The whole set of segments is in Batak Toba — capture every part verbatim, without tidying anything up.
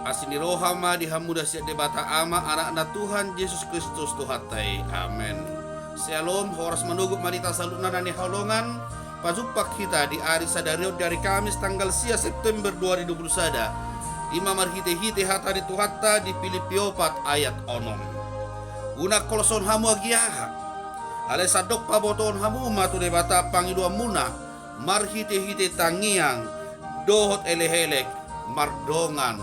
Asi ni roha ma di hamu na sian Debata Ama, Anakna Tuhan Jesus Kristus Tuhanta i. Amen. Syalom, horas manogot ma di hita saluhutna na hinaholongan. Pajumpang hita di ari sadari on, di ari Kamis tanggal sia September dua ribu dua puluh sada. I ma marhite-hite hata ni Tuhanta di Pilippi opat ayat onom. Unang holsohon hamu agia aha, alai sandok pabotohon hamu ma tu Debata pangidoanmuna marhite-hite tangiang dohot elek-elek mardongan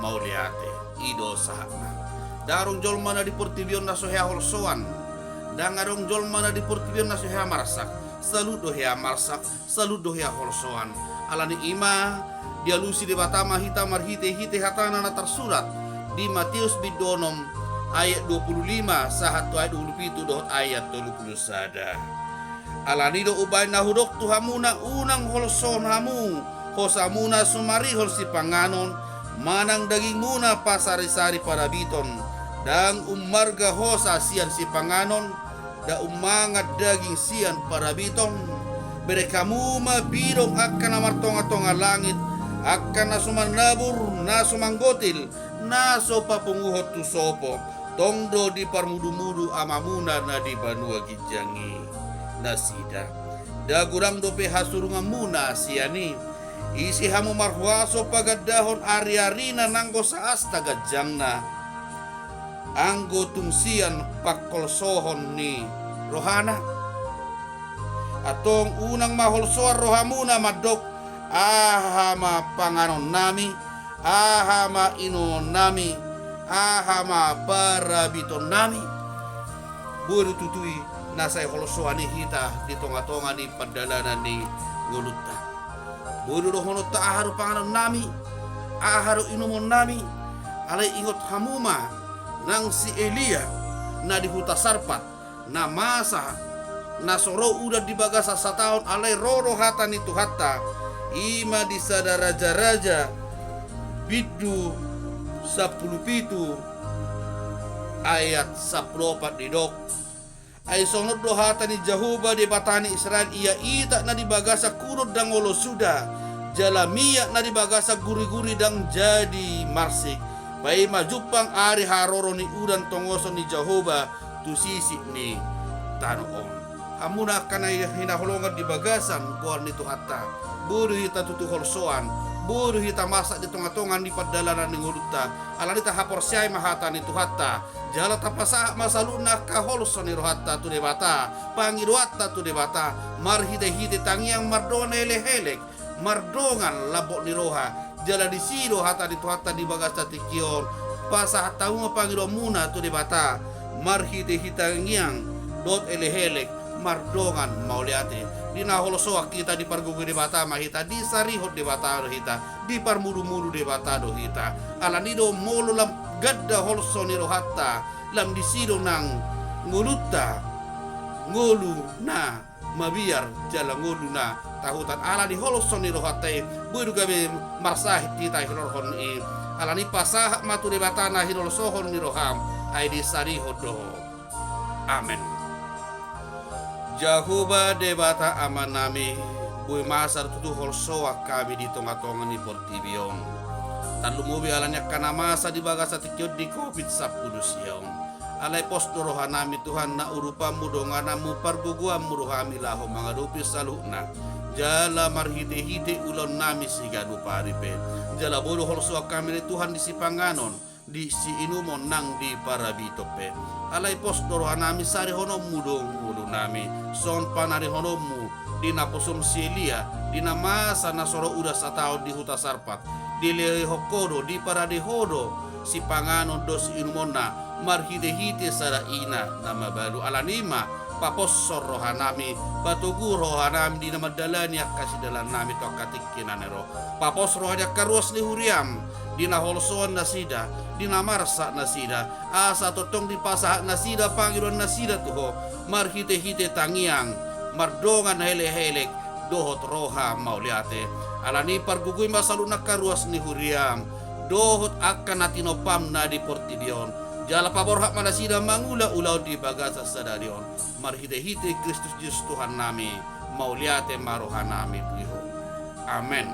mauliate. I do sahatna. Ndang adong jolma na di portibi on na so hea holsoan. Ndang adong jolma na di portibi on na so hea marsak. Saluhut do hea marsak, saluhut do hea holsoan. Alani i ma dialusi Debata ma hita marhite-hite hatana na tarsurat di Mateus bindu onom ayat dua puluh lima sahat tu ayat dua puluh pitu dohot ayat tolu pulu sada. Alani do umbahen na hudok tu hamuna, unang holsohon hamu hosamuna sumarihon sipanganon, manang dagingmuna pasari-sari parabiton. Ndang ummarga hosa sian sipanganon, ndang ummangan daging sian parabiton. Bereng hamu ma bidong angka na martonga-tonga langit, angka na so manabur, na so manggotil, na so papunguhon tu sopo. Tong do diparmudu-mudu Amamuna na di banua ginjang i nasida. Ndang godang dope hasurunganmuna sian i. Ise hamu marhuaso pagandahon ari-arina nanggo saasta ganjangna, anggo tung sian pangholsohon ni rohana? Antong unang ma holsoan rohamuna mandok, aha ma panganonnami, aha ma inumonnami, aha ma parabitonnami? Boi do tutu i na sai holsoan i hita di tonga-tonga ni pardalanan ni ngolunta. Boi do dohononta aha do panganonnami, aha do inumonnami. Alai ingot hamu ma nang si Elia na di huta Sarpat, na masa na so ro udan di bagasan sataon, alai ro do hata ni Tuhanta. I ma di sada Raja-raja bindu sampulu pitu ayat sampulu opat didok, ai songon on do hata ni Jahowa Debata ni Israel, ia itak na di bagasan kunon ndang olo suda, jala miak na di bagasan guri-guri ndang jadi marsik. Paima jumpang ari haroro ni udan tongoson ni Jahowa tu sisik ni tano on. Hamuna angka na hinaholongan di bagasan goar ni Tuhanta, boi do hita tutu holsoan, boi do hita marsak di tonga-tonga ni pardalanan ni ngolunta. Alani i tahaporseai ma hata ni Tuhanta, jala tapasahat ma saluhutna angka holso ni rohanta tu Debata, pangidoanta tu Debata, marhite-hite tangiang mardongan elek-elek, mardongan lambok ni roha. Jala disi do hata ni Tuhanta di bagasan tingki on, pasahat hamu ma pangidoanmuna tu Debata marhite-hite tangiang dohot elek-elek mardongan mauliate. Di na holsoan hita dipargogoi Debata ma hita, disarihon Debata do hita, diparmudu-mudu Debata do hita. Alani do molo lam ganda holso ni rohanta, lam disi do nang ngolunta, ngolu na mabiar jala ngolu na tahutan. Ala ni holso ni rohanta i, boi do gabe marsahit hita hinorhon i. Alani i pasahat ma tu Debata na hinolsohon ni roham, ai disarihon do. Amen. Jahowa Debata Amanami, boi masa do tutu holsoan hami di tonga-tonga ni portibi on. Tarlumobi alani angka na masa di bagasan tingki on di covid sampulu sia on. Alai pos do rohanami Tuhan, na urupanmu, dongananmu, pargogoanmu do hami laho mangadopi saluhutna. Jala marhite-hite ulaonnami siganup ari pe, jala boi do holsoan hami ale Tuhan di sipanganon, di siinumon nang di parabiton pe. Alai pos do rohanami, sarihononmu do ngolunami, songon panarihononmu di naposom si Elia, di na masa na so ro udan sataon di huta Sarpat. Dilehon ho do, diparade ho do sipanganon dohot siinumonna marhite-hite sada ina na mabalu. Alani i ma, paposhon rohanami, patogu rohanami di na mandalani angka sidalanannami tu angka tingki na naeng ro. Papos roha ni angka ruas ni huriam di na holsoan nasida, di na marsak nasida, asa tongtong dipasahat nasida pangidoan nasida tu ho marhite-hite tangiang mardongan elek-elek dohot roha mauliate. Alani i pargogoi ma saluhutna angka ruas ni huriam dohot angka na tinompam na di portibi on, jala paborhat ma nasida mangula ulaon di bagasan sadari on. Marhite-hite Kristus Jesus Tuhannami, mauliate ma rohanami tu ho. Amen.